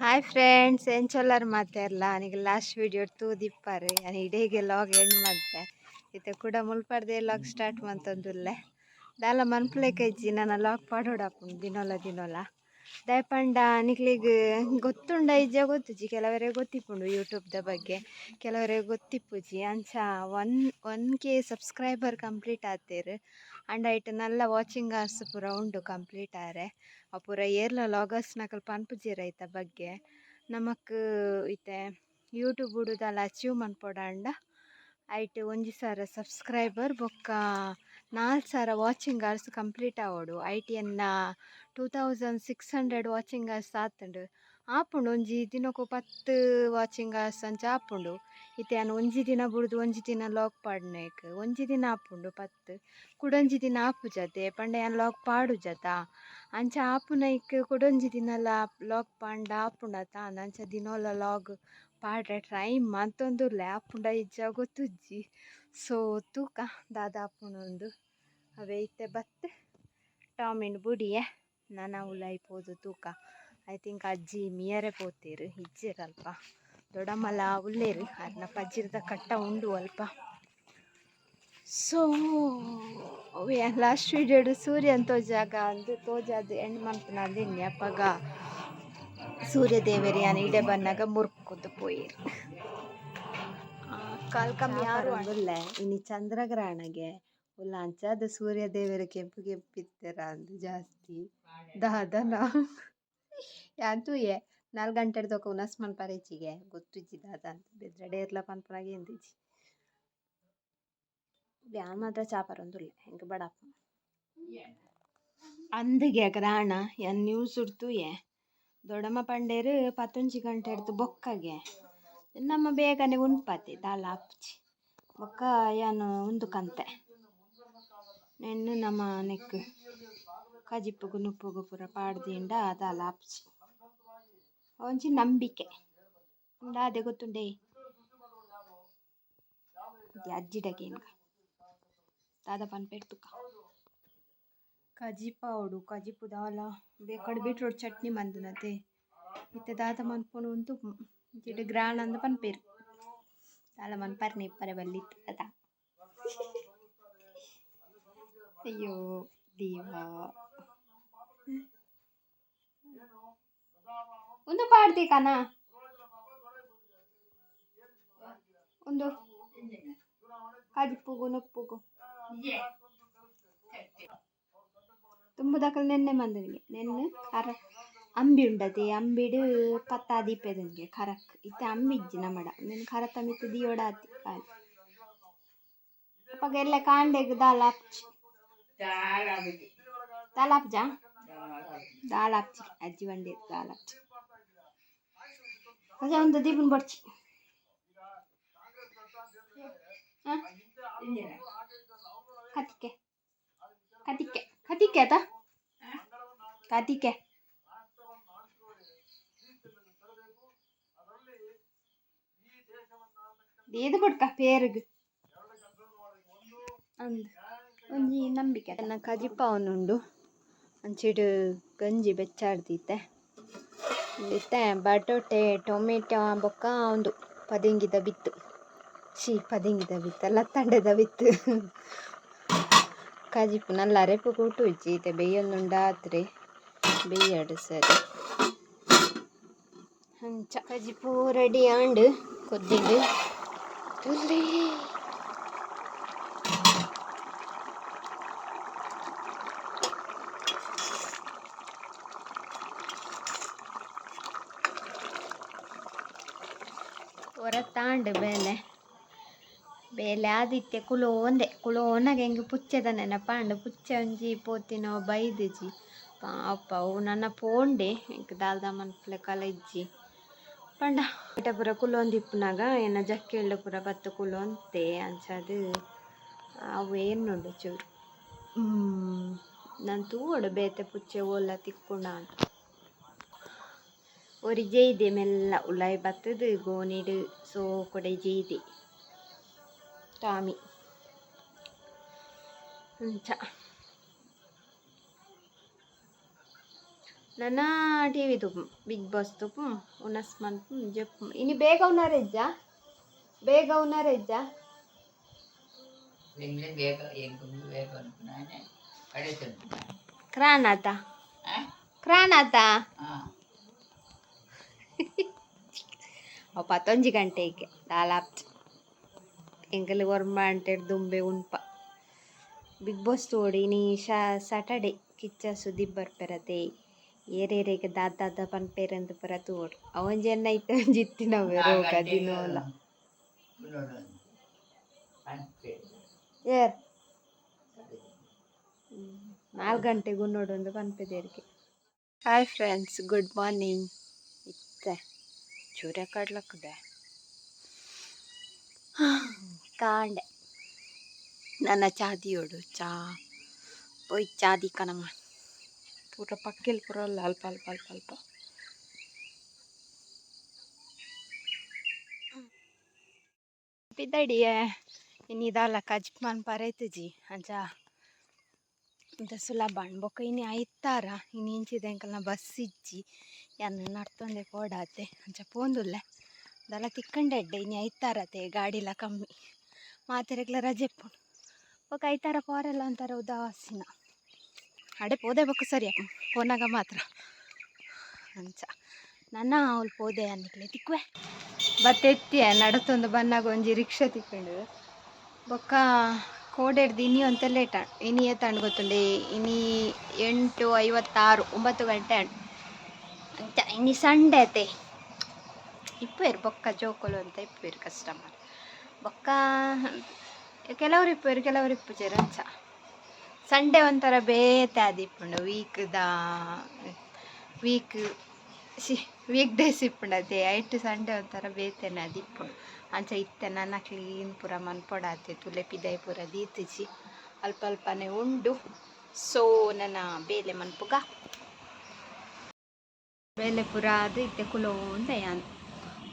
Hi friends, ಎಂಚೊಲ್ಲರ್ ಮಾತೆರ್ಲ? ನಿಗೆ last video ತೂದಿಪ್ಪಾರೆ. ಯಾನ್ ಇಡೀಗೆ ಲಾಗ್ ಎಂಡ್ ಮಲ್ತೆ. ಇತ್ತೆ ಕೂಡ ಮುಲ್ಪರ್ದೆ ಲಾಗ್ ಸ್ಟಾರ್ಟ್ ಮಂತೊಂದುಲ್ಲೆ. ದಾಲ ಮನ್ಪುಲೆಕ ಇಜ್ಜಿ, ನನ ಲಾಗ್ ಪಾಡೋಡಾಪುಂಡು ದಿನೊಲ ದಿನೊಲ. ದಾಯೆ ಪಂಡ ನಿಕ್ಲೆಗ್ ಗೊತ್ತುಂಡ ಇಜ್ಜ ಗೊತ್ತುಜ್ಜಿ, ಕೆಲವರೆಗ್ ಗೊತ್ತಿಪ್ಪುಂಡು ಯೂಟ್ಯೂಬ್ದ ಬಗ್ಗೆ, ಕೆಲವರೆಗ್ ಗೊತ್ತಿಪ್ಪುಜಿ. ಅಂಚ one one K subscriber complete ಆತೆರ್. ಅಂಡ ಐಟ್ ನಲ್ಲ ವಾಚಿಂಗ್ ಅವರ್ಸ್ ಪೂರ ಉಂಡು ಕಂಪ್ಲೀಟ್ ಆರೆ. ಅವು ಪೂರ ಏರ್ಲ ಲಾಗರ್ಸ್ ನಕುಲು ಪನ್ಪುಜೆರ್ ಐತ ಬಗ್ಗೆ. ನಮಕ್ ಇತ್ತೆ ಯೂಟ್ಯೂಬ್ ದಾಲ ಅಚೀವ್ ಮನ್ಪೊಡಾಂಡ ಐಟ್ 1000 ಸಬ್ಸ್ಕ್ರೈಬರ್ ಬೊಕ್ಕ 4000 ವಾಚಿಂಗ್ ಅವರ್ಸ್ ಕಂಪ್ಲೀಟ್ ಆವೊಡು. ಐಟ್ ಎನ್ನ 2600 ವಾಚಿಂಗ್ ಅವರ್ಸ್ ಆತುಂಡು. ಆಪುಂಡು, ಒಂಜಿ ದಿನೊಕು 10 ವಾಚಿಂಗ್ ಅವರ್ಸ್ ಅಂಚ ಆಪುಂಡು. ಇತ್ತೆ ಯಾನ್ ಒಂಜಿ ದಿನ ಬುಡ್ದು ಒಂಜಿ ದಿನ ಲಾಗ್ ಪಾಡ್ನೇಕ್ ಒಂಜಿ ದಿನ ಆಪುಂಡು 10, ಕುಡೊಂಜಿ ದಿನ ಆಪುಜತೆ. ಪಂಡ ಯಾನ್ ಲಾಗ್ ಪಾಡುಜತ, ಅಂಚ ಆಪುನೈಕ್ ಕುಡೊಂಜಿ ದಿನಲ ಲಾಗ್ ಪಾಂಡ ಆಪುಂಡತ. ಅಂಚ ದಿನೊಲ ಲಾಗ್ ಪಾಡ್ರೆ ಟ್ರೈ ಮಂತೊಂದುಲ್ಲೆ, ಆಪುಂಡ ಇಜ್ಜ ಗೊತ್ತುಜ್ಜಿ. ಸೊ ತೂಕ ದಾದ ಆಪುಂಡು. ಅವೇ ಇತ್ತೆ ಬತ್ತು ಟಾಮಿನ್ ಬುಡಿಯೆ, ನನ ಉಲಾಯಿ ಪೋದು ತೂಕ. I think ಅಜ್ಜಿ ಮಿಯರೆ ಪೋತೇರು, ಇಜ್ಜೆರ್ ಅಲ್ಪ. ದೊಡ್ಡಮ್ಮಲ ಉಲ್ಲೇರು, ಅರ್ನ ಪಜ್ಜಿರದ ಕಟ್ಟ ಉಂಡು ಅಲ್ಪ. ಸೊ ಅವೇ ಲಾಸ್ಟ್ ವೀಡಿಯೋಡು ಸೂರ್ಯನ್ ತೋಜಾಗ ಅಂದು ತೋಜಾದ್ ಎಂಡ್ ಮನ್ಪುನ ಅಂದಿನ್ನಿ. ಅಪಗ ಸೂರ್ಯ ದೇವೆರ್ ಯಾನ್ ಇಡೆ ಬನ್ನಗ ಮುರ್ಕುದು ಪೋಯೆರ್. ಕಾಲ್ ಕಮ್ಮಿ ಯಾರು ಉಲ್ಲೆ. ಇನಿ ಚಂದ್ರಗ್ರಹಣಗೆ ಉಲ್ಲ. ಅಂಚಾದ ಸೂರ್ಯ ದೇವೆರ್ ಕೆಂಪು ಕೆಂಪಿತ್ತೆರ ಅಂದು ಜಾಸ್ತಿ ದಾದನ ಯಾನ್ ತೂಯೆ. 4 ಗಂಟೆಡ್ ದೊಕ ಉನಸ್ ಮನ್ಪರೆ ಇಜ್ಜಿಗೆ, ಗೊತ್ತುಜ್ಜಿ ದಾದ ಅಂತ. ಬೆದ್ರಡೆ ಏರ್ಲ ಪನ್ಪುನಾಗ ಎಂದಿಜ್ಜಿ. ಯಾನ್ ಮಾತ್ರ ಚಾ ಪರೊಂದುಲ್ಲೆ, ಎಂಕ್ ಬಡಾಪ ಅಂದ್ಗೆ ಗ್ರಹಣ. ಯಾನ್ ನ್ಯೂಸ್ ತೂಯೆ. ದೊಡ್ಡಮ್ಮ ಪಂಡೇರು ಪತ್ತೊಂಜಿ ಗಂಟೆ ಬೊಕ್ಕಗೆ. ನಮ್ಮ ಬೇಗನೆ ಉನ್ಪತೆ ದಾಲ ಆಪುಜಿ. ಬೊಕ್ಕ ಯಾನ್ ಉಂದು ಕಂತೆ ನೆನ್ನು ನಮ್ಮ ನೆಕ್ ಕಜಿಪುಗು ನುಪ್ಪುಗು ಪೂರ ಪಾಡ್ದಿಂಡ ದಾಲ ಆಪುಜಿ. ಒಂಜಿ ನಂಬಿಕೆ ದಾದೆ ಗೊತ್ತುಂಡೆ ಅಜ್ಜಿಡಗೇನ್ಗ ದಾದ ಪನ್ಪೆರ್ ತುಕ. ಕಜಿಪಾವೊಡು, ಕಜಿಪು ದಾಲ ಬೇಕಾಡ್ ಬೀಟ್ರೋಟ್ ಚಟ್ನಿ ಮಂದಿನತೆ. ಇತ್ತೆ ದಾದ ಮನ್ಪುನು ಉಂದು ಇಂಚಿಡ್ ಗ್ರಾಣ ಅಂದ್ ಪನ್ಪೆರ್. ದಾಲ ಮನ್ಪರ್ನೆ ಇಪ್ಪರೆ ಬಲ್ಲಿತ್ತು ಅದ. ಅಯ್ಯೋ ದೇವಾ, ಉಂದು ಪಾಡ್ದಿ ಕನ ಉಂದು ಕಜಿಪುಗು ನುಪ್ಪುಗು ತುಂಬುದಕಲ್ ನೆನ್ನೆ ಮಂದನಿಗೆ ನೆನ್ನೆ ಖರ ಅಂಬಿ ಉಂಡತೆ. ಅಂಬಿಡ್ ಪತ್ತ ದೀಪೆದಂಗೆ ಖರಕ್. ಇತ್ತೆ ಅಂಬಿ ಇಜ್ಜಿ ನಮಡ. ನೆನ್ ಖರತ ಮಿತ್ತ್ ದಿಯೋಡಾತಿ ಖಾಲಿ. ಅಪಗ ಎಲ್ಲ ಕಾಂಡೆಗ್ ದಾಲ ಆಪುಜಿ. ದಾಲ ಆಪುಜಾ? ದಾಲ ಆಪುಜಿ ಅಜ್ಜಿ ಬಂಡೇರ್ ದಾಲ ಆಪುಜಿ. ಅಜ್ಜ ಒಂದು ದೀಪನ್ ಬಡ್ಚಿ. ಕತಿಕೆ ಕತಿಕೆ ಕತಿಕೆ ಆತ ಕತಿಕೆ. ಏದು ಬಡ್ಕ ಪೇರುಗ್ ಅಂದ್ ಒಂಜಿ ನಂಬಿಕೆ. ಎನ್ನ ಕಜಿಪಾವೊಂದುಂಡು. ಅಂಚಿಡ್ ಗಂಜಿ ಬೆಚ್ಚಾಡ್ದಿತ್ತೆ. ಇತ್ತೆ ಬಟೋಟೆ, ಟೊಮೆಟೊ ಬೊಕ್ಕ ಉಂದು ಪದೆಂಗಿದ ಬಿತ್ತು, ಚಿ ಪದೆಂಗಿದ ಬಿತ್ತು ಲತ್ತಂಡೆದ ಬಿತ್ತು ಕಜಿಪು. ನಲ್ಲ ಅರೆಪು ಕೂಟು ಇಜ್ಜಿ. ಇತ್ತೆ ಬೇಯೊಂದುಂಡಾತ್ರೆ, ಬೇಯಡ್ ಸರಿ. ಅಂಚ ಕಜಿಪು ರೆಡಿ ಆಂಡ್, ಕೊದ್ದಿಂಡು ತುಲ್ಲಿ. ಹೊರತಾಂಡ್ ಬೇಲೆ ಬೇಲೆ ಆದಿತ್ತೆ. ಕುಲೋಂದೆ ಕುಲೋನಾಗ ಎಂಕ್ ಪುಚ್ಚೆದ ನೆನಪಾಂಡ್. ಪುಚ್ಚೆ ಒಂಜಿ ಪೋತಿನೋ ಬೈದಿಜಿ ಪಾಪ ಅವು. ನನ ಪೋಂಡೆ, ಎಂಕ್ ದಾಲ್ದ ಮನ್ಪುಲೆಕಲ ಇಜ್ಜಿ. ಪಂಡ ಇಟ ಪೂರ ಕುಲೊಂದಿಪ್ಪುನಗ ಎನ್ನ ಜಕ್ಕೆಲ್ಡ್ ಪೂರ ಬತ್ತ್ ಕುಲೊಂತೆ. ಅಂಚಾದ್ ಅವು ಎನ್ನುಂಡು ಚೂರು. ನನ್ ತೂವೊಡು ಬೇತೆ ಪುಚ್ಚೆ ಓಲ್ಲ ತಿಕ್ಕುಂಡ ಅಂತ. ಒರಿ ಜೈದೆ ಮೆಲ್ಲ ಉಲಾಯಿ ಬತ್ತುದು ಗೋಣಿಡ್ ಸೋಕುಡೆ ಜೈದೆ ಟಾಮಿ. ಅಂಚ ನನ ಟಿವಿ ತೂಪು, ಬಿಗ್ ಬಾಸ್ ತೂಪು, ಉನಸ್ ಮನ್ಪು ಜೆಪ್ಪು. ಇನಿ ಬೇಗ ಉನಾರೆಜ್ಜ, ಬೇಗ ಉನಾರೆಜ್ಜ. ಎಂಗ್ಲೇ ಬೇಗ, ಎಂಕ್ ಬೇಗ ಉನ್ಪುನಾನೆ ಕಡೆಟ್ ಉನ್ಪುನಾನೆ. ಕ್ರಾನಾತ? ಆ? ಕ್ರಾನಾತ? ಆ. ಅವು 11 ಗಂಟೆಗೆ ದಾಲಾಪ್ಚ್. ಎಂಕಲ್ ಒರ್ಂಬ ಗಂಟೆಡ್ ದುಂಬೆ ಉನ್ಪ. ಬಿಗ್ ಬಾಸ್ ತೋಡಿ. ಇನಿ ಸ್ಯಾಟರ್ಡೆ. ಕಿಚ್ಚ ಸುದೀಪ್ ಬರ್ಪೆರತೆ. ಏರೇರೆಗ್ ದಾದ ದಾದ ಪನ್ಪೆರಂದ್ ಪೂರ ತೂವೊಡು. ಅವೊಂಜಿ ಎನ್ನ ಇತ್ತೆ ಒಂಜಿ ಇತ್ತಿನವೇ ನಾಲ್ ರೋಗ ಗಂಟೆಗ್ ದಿನೋಲ. ಉನ್ನೊಡು ಪನ್ಪೆರ್. ಏರ್? 4 ಗಂಟೆಗೆ ಉನ್ನೊಡು ಪನ್ಪೆದೆರ್ಗೆ. Hi friends, good morning. ಇತ್ತೆ ಚೂರ ಕಡ್ಲಕ್ಕದೆ ಕಾಂಡೆ. ನನ್ನ ಚಾ ದಿಯೋಡು. ಚಾ ಪೋಯ್ ಚಾ ದಿಕ್ಕನಮ್ಮ. ಪೂರ ಪಕ್ಕೆಲ್ ಪೂರ ಅಲ್ಲ ಅಲ್ಪ ಅಲ್ಪ ಅಲ್ಪ ಅಲ್ಪ. ಪಿದಡಿಯೆ. ಇನಿ ದಾಲ ಕಜ್ಪ್ ಮನ್ಪರೆ ಇತ್ತುಜಿ, ಅಂಚ ಸುಲಭ. ಬೊಕ್ಕ ಇನಿ ಐತಾರ. ಇನಿ ಇಂಚಿದ ಎಂಕಲ್ನ ಬಸ್ ಇಜ್ಜಿ, ಯಾನ್ ನಡ್ತೊಂದೆ ಪೋಡಾತೆ. ಅಂಚ ಪೋಂದುಲ್ಲೆ. ದಾಲ ತಿಕ್ಕಂಡೆ ಎಡ್ಡೆ. ಇನಿ ಐತಾರತೆ, ಗಾಡಿಲ ಕಮ್ಮಿ, ಮಾತೆರೆಗ್ಲ ರಜೆ ಇಪ್ಪುಂಡು. ಬೊಕ್ಕ ಐತಾರ ಪೋರೆಲ್ಲ ಒಂಥರ ಉದಾಸೀನ. ಅಡೆ ಪೋದೆ ಬೊಕ್ಕ ಸರಿ ಪೋನಾಗ ಮಾತ್ರ. ಅಂಚ ನನ್ನ ಅವ್ಲು ಪೋದೆ ಅನ್ನಿಕ್ಲೆ ತಿಕ್ಕುವೆ. ಬತ್ತೆತ್ತಿಯ ನಡತೊಂದು ಬನ್ನಾಗ ಒಂಜಿ ರಿಕ್ಷಾ ತಿಕ್ಕಂಡು. ಬೊಕ್ಕ ಕೋಡೆಡ್ದು ಇನಿ ಒಂತೆ ಲೇಟ್ ಆಂಡ್. ಇನಿ ಏತಾಂಡ್ ಗೊತ್ತುಂಡೆ? ಇನಿ 8:56, 9 ಗಂಟೆ ಆಂಡ್. ಅಂಚ ಇನಿ ಸಂಡೆ ಅತೆ, ಇಪ್ಪುವೆರ್ ಬೊಕ್ಕ ಜೋಕುಲು ಅಂತ ಇಪ್ಪುವೆರ್ ಕಸ್ಟಮರ್. ಬೊಕ್ಕ ಕೆಲವರು ಇಪ್ಪುವೆರ್, ಕೆಲವರು ಇಪ್ಪುಜೆರ್. ಅಂಚ ಸಂಡೆ ಒಂಥರ ಬೇತೆ ಆದಿಪ್ಪುಂಡು. ವೀಕ್ದ ವೀಕ್ she week days ಇಪ್ಪುಂಡು ಅದೇ, ಐಟ್ ಸಂಡೆ ಒಂಥರ ಬೇತೆನೆ ಆದಿಪ್ಪುಂಡು. ಅಂಚ ಇತ್ತೆ ನನ ಕ್ಲೀನ್ ಪೂರ ಮನ್ಪೊಡಾತೆ. ತುಲೆ ಪಿದಾಯಿ ಪೂರ ದೀತಿಜಿ, ಅಲ್ಪ ಅಲ್ಪನೆ ಉಂಡು. ಸೊ ನನ್ನ ಬೇಲೆ ಮನ್ಪುಗ. ಬೇಲೆ ಪೂರ ಅದು ಇತ್ತೆ ಕುಲೋಂದ. ಯಾನ್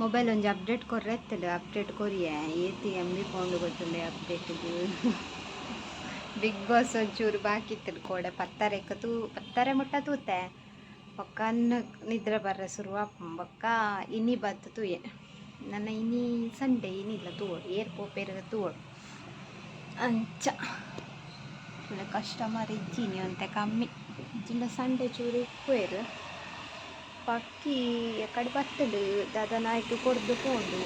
ಮೊಬೈಲ್ ಒಂಜಿ ಅಪ್ಡೇಟ್ ಕೊರ್ರೆ ಇತ್ತುಂಡು. ಅಪ್ಡೇಟ್ ಕೊರಿಯೆ. ಏತ್ ಎಮ್ ಬಿ ಪೋಂಡು ಗೊತ್ತುಂಡೆ ಅಪ್ಡೇಟ್ಗೆ. ಬಿಗ್ ಬಾಸ್ ಒಂಚೂರು ಬಾಕಿ ಇತ್ತುಂಡು. ಕೋಡೆ ಪತ್ತರೆಕ್ ತೂ, ಪತ್ತರೆ ಮುಟ್ಟ ತೂತೆ. ಬೊಕ್ಕ ನಿದ್ರೆ ಬರ್ರೆ ಶುರು ಆಪುಂಡು. ಬೊಕ್ಕ ಇನಿ ಬತ್ತ್ ತೂಯೆ. ನನ್ನ ಇನಿ ಸಂಡೆ, ಇನಿಲ್ಲ ತೂವೊಡು. ಏರ್ ಪೋಪೆರ್ ತೂವೊಡು. ಅಂಚ ಕಸ್ಟಮರ್ ಇಜ್ಜಿ ಇನಿ, ಒಂತೆ ಕಮ್ಮಿ. ಇಜ್ಜಿಂಡ ಸಂಡೆ ಚೂರು ಇಪ್ಪುವೆರ್. ಪಕ್ಕಿ ಎಕಡೆ ಬತ್ತುಂಡು, ದಾದ ನಾಯ್ಕ್ ಕೊರ್ದು ಪೋಂಡು.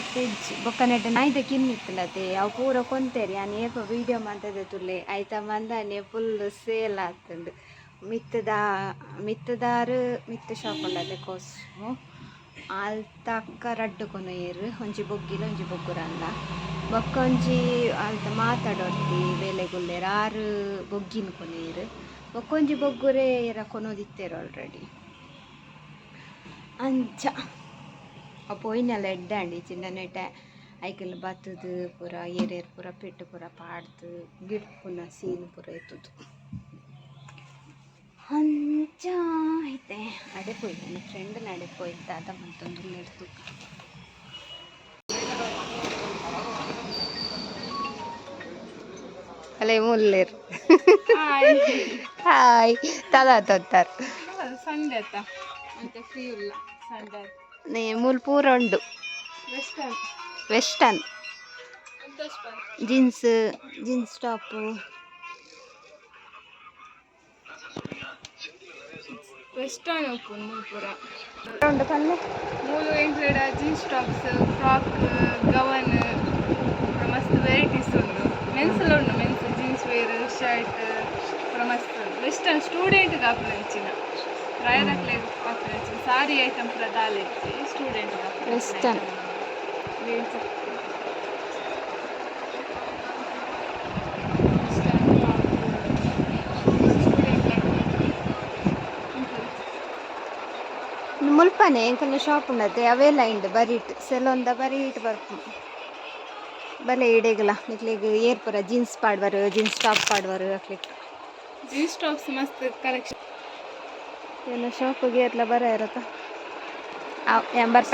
ಇತ್ತೆ ಇಜ್ಜಿ. ಬೊಕ್ಕ ನೆಟ್ಟ್ ನಾಯ್ದ ಕಿನ್ನಿ ಇತ್ತುಂಡತೆ, ಅವು ಪೂರ ಕೊಂತೇರಿ. ಯಾನ್ ಏಪ ವೀಡಿಯೋ ಮಂತದೆ ತುಲೆ ಐತ ಮಂದಾನೆ ಫುಲ್ ಸೇಲ್ ಆತುಂಡು. ಮಿತ್ತದ ಮಿತ್ತದಾರು ಮಿತ್ತು ಶಾಪ್ ಉಂಡತೆ ಕೋಸ್ಮು, ಅಲ್ತಕ್ಕ ರಡ್ಡ್ ಕೊನೊಯೆರ್. ಒಂಜಿ ಬೊಗ್ಗಿಲ, ಒಂಜಿ ಬೊಗ್ಗುರಂದ. ಬೊಕ್ಕ ಒಂಜಿ ಅಲ್ತ ಮಾತಾಡೊರ್ತಿ ಬೇಲೆಗುಲ್ಲೆರ್, ಆರು ಬೊಗ್ಗಿನ ಕೊನೊಯೆರ್. ಬೊಕ್ಕ ಒಂಜಿ ಬೊಗ್ಗುರೆ ಏರ ಕೊನೊದಿತ್ತೆರ್ ಆಲ್ರೆಡಿ. ಅಂಚ ಅವು ಪೋಯಿನಲ್ಲ ಎಡ್ಡೆ ಆಂಡ್. ಇಜ್ಜಿಂಡ ನೆಟೆ ಐಕಲ್ ಬತ್ತುದು ಪೂರ ಏರೇರ್ ಪೂರ ಪೆಟ್ಟು ಪೂರ ಪಾಡ್ದು ಗಿಡ್ಪುನ ಸೀನ್ ಪೂರ ಇತ್ತುದು. ಅಂಚ ಇತ್ತೆ ಅಡೆ ಪೋಯಿ, ನನ್ನ ಫ್ರೆಂಡ್ ನಡೆ ಪೋಯಿ. ದಾದ ಮಂತೊಂದುಲ್ಲೆರ್ ತೂಕ. ಅಲೆ ಮುಲ್ಲೆರ್. ಹಾಯ್. ತದ ತೊತ್ತಾರ್. ಸಂಡೆ ಅತ್ತ, ಅಂಚ ಫ್ರೀ ಇಲ್ಲ ಸಂಡೆ. ನೇ ಮೂಲು ಪೂರ ಉಂಡು. Western. Western, jeans, jeans top. Western ಉಪ್ಪುಂಡು ಮೂಲು ಪೂರ. ಉಂಡು ಪನ್ನೆ. ಮೂಲು ಎಂಕ್ಲೆಡ ಜೀನ್ಸ್ ಟಾಪ್ಸ್, ಫ್ರಾಕ್, ಗವನ್ ಪೂರ ಮಸ್ತ್ ವೆರೈಟೀಸ್ ಉಂಡು. ಮೆನ್ಸ್ಲ ಉಂಡು, ಮೆನ್ಸ್ ಜೀನ್ಸ್ ವೇರ್, ಶರ್ಟ್ ಪೂರ ಮಸ್ತ್ ಉಂಡು. ವೆಸ್ಟರ್ನ್ ಸ್ಟೂಡೆಂಟ್ ಆಪುನಂಚಿನ, ಪ್ರಾಯದಕ್ಲೆಗ್ ಆಪುನಂಚಿನ ಸಾರಿ ಐಟಮ್ ಪೂರ ದಾಲ ಇಜ್ಜಿ, student. Western. Western top student. ಮುಲ್ಪನೆ ಎಂಕಲ್ನ ಶಾಪ್ ಉಂಡತೆ, ಅವೇ ಲೈನ್ಡ್ ಬರೀಟ್ ಸೆಲೊಂದ ಬರೀಟ್ ಬರ್ಪು. ಬಲೆ ಇಡೆಗಲ. ನಿಕ್ಲೆಗ್ ಏರ್ ಪೂರ ಜೀನ್ಸ್ ಪಾಡ್ವರು, ಜೀನ್ಸ್ ಟಾಪ್ ಪಾಡ್ವರು ಅಕ್ಲೆಗ್. ಜೀನ್ಸ್ ಟಾಪ್ಸ್ ಮಸ್ತ್ ಕಲೆಕ್ಷನ್. ಏನ ಶಾಪಿಗೆ ಏರ್ಲ ಬರ ಇರತ್ತ ಬರ್ಪ.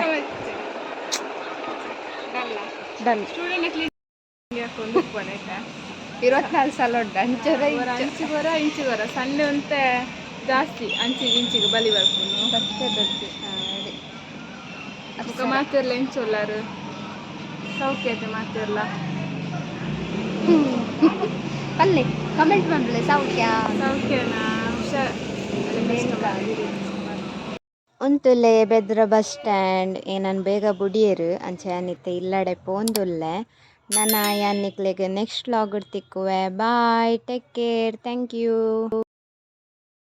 ಡನ್. ಸ್ಟೂಡೆಂಟ್ ಹಾಕೊಂಡು ಉಪ್ಪುನ ಆಯ್ತಾ. 24 ಸಲ ಉಂಟು ಅಂಚದ. ಅಂಚು ಗೊರ, ಇಂಚು ಗೊರ ಸಂಡೆ ಒಂತೆ. ಜಾಸ್ತಿ ಅಂಚಿಗೆ ಇಂಚಿಗೆ ಬಲಿ ಬರ್ಪುನು. ಬರ್ತದೆ. ಬೊಕ ಮಾತೆರ್ಲ ಎಂಚ ಉಲ್ಲಾರು? ಸೌಖ್ಯತೆ ಮಾತೆರ್ಲ? ಪಲ್ಲೆ ಕಮೆಂಟ್ ಮಾಡ್ಲೆ ಸೌಖ್ಯ. ಸೌಖ್ಯನಾ? ಹುಷಾರ್? ಉಂತುಲೆ ಬೆದ್ರ ಬಸ್ ಸ್ಟ್ಯಾಂಡ್. ಏನನ್ ಬೇಗ ಬುಡಿಯೆರ್, ಅಂಚ ಯಾನಿತ್ತೆ ಇಲ್ಲಡೆ ಪೋಂದುಲ್ಲೆ. ನನ ಯಾನ್ ನಿಕ್ಲೆಗ್ ನೆಕ್ಸ್ಟ್ ವ್ಲಾಗ್ ತಿಕ್ಕುವೆ. Bye, take care, thank you.